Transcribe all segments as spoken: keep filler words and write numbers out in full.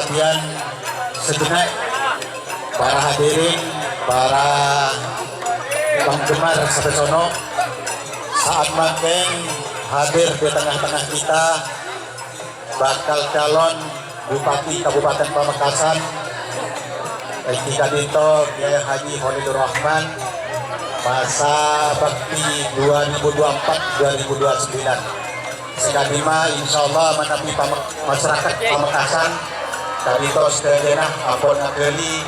Yan sejenak, para hadirin, para penggemar Sapesono, saat makin hadir di tengah-tengah kita, bakal calon Bupati Kabupaten Pamekasan, Eki Kadinto Kiai Haji Khalilur Rahman, masa bakti dua ribu dua puluh empat dua ribu dua puluh sembilan. Sè kadimma, insyaallah, manabi pame-, masyarakat Pamekasan, Kadinto sadhâjâna ampon ngaghâli,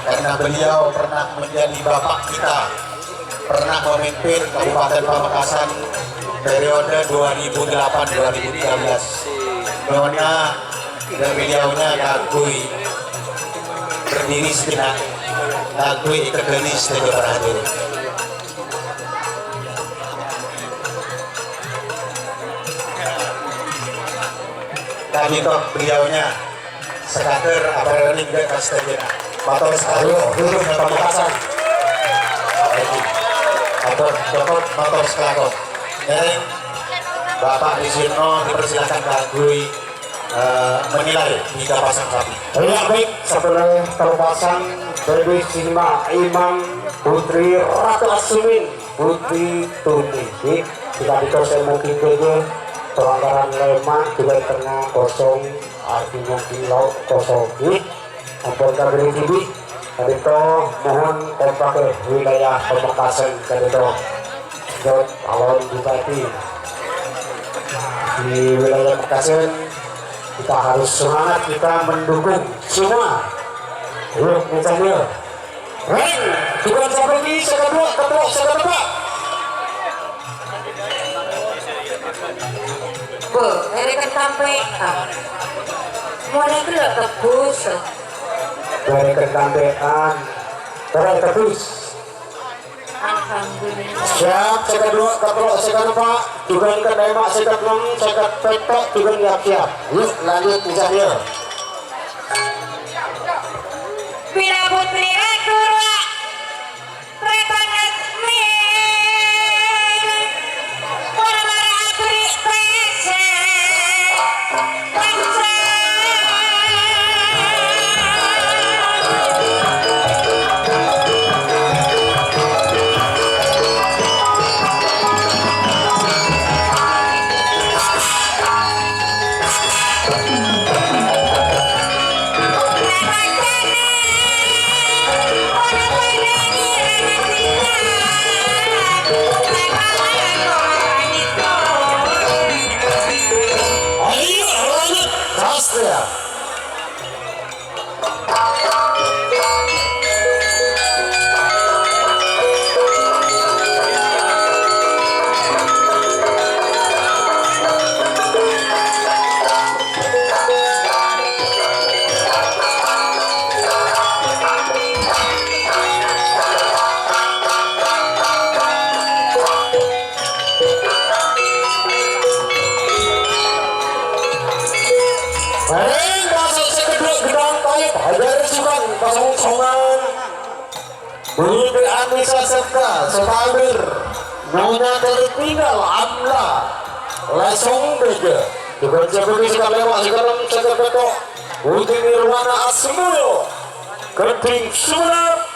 karena beliau pernah menjadi bapak kita, pernah memimpin Kabupaten Pamekasan periode dua ribu delapan dua ribu tiga belas. Nyonya dan beliaunya kaangghuy berdiri sejenak, kaangghuy èkaghâli sadhâjâ para hadirin. Kadinto beliaunya sakadhâr aparèng nèngghâ ka sadhâjâna. Mator sakalangkong. Ayo, duduk di Pamekasan. Ayo. Mator, cukup, mator sakalangkong. Ngèrèng Bapak Disirno dipersilakan kaangghuy, eh, menilai tiga pasang sapi. Iya, baik, sabbhân telu pasang, Baby Sinema Imam Putri Ratu Asmin. Putri Tuni, di, di Kadinto sè mungkin jâjâ, pelanggaran lèma', jhughân tengnga kosong, artè mungkin lao' kosong, di. Ampon kaghâli dhibi', Kadinto mohon kompak wilayah Pamekasan Kadinto. Jot, calon bupati di wilayah Pamekasan, kita harus semangat, kita mendukung semua. Ayo, misalnya. Rèng, jhughân sapa ghi sè kadhuwâ', kadhuwâ', sè kadhuwâ'? Bu, èrèken sampèyan. Mon ghellâ' tebus. Èrèken sampèyan. Ora tebus. Alhamdulillah. Siap, sè kadhuwâ', kadhuwâ', sè kadhuwâ'. Jhughân ka'dimma, sè kaennem, sè kapètto', jhughân siap-siap. Yuk, lanjut, misalnya. Bila Putri Ratu Rowa. Rèng, maso' sè kedua gedang taib, hajar sukan kosong-kosongan. Budi Anissa Septa, Setabir, Nyonya Tertinggal Amla, Lesong Beja. Jhughân sè budi sè kalèma, sè kaennem, sè kapètto'. Budi Nirwana Asmul, Kedhing Sumenep.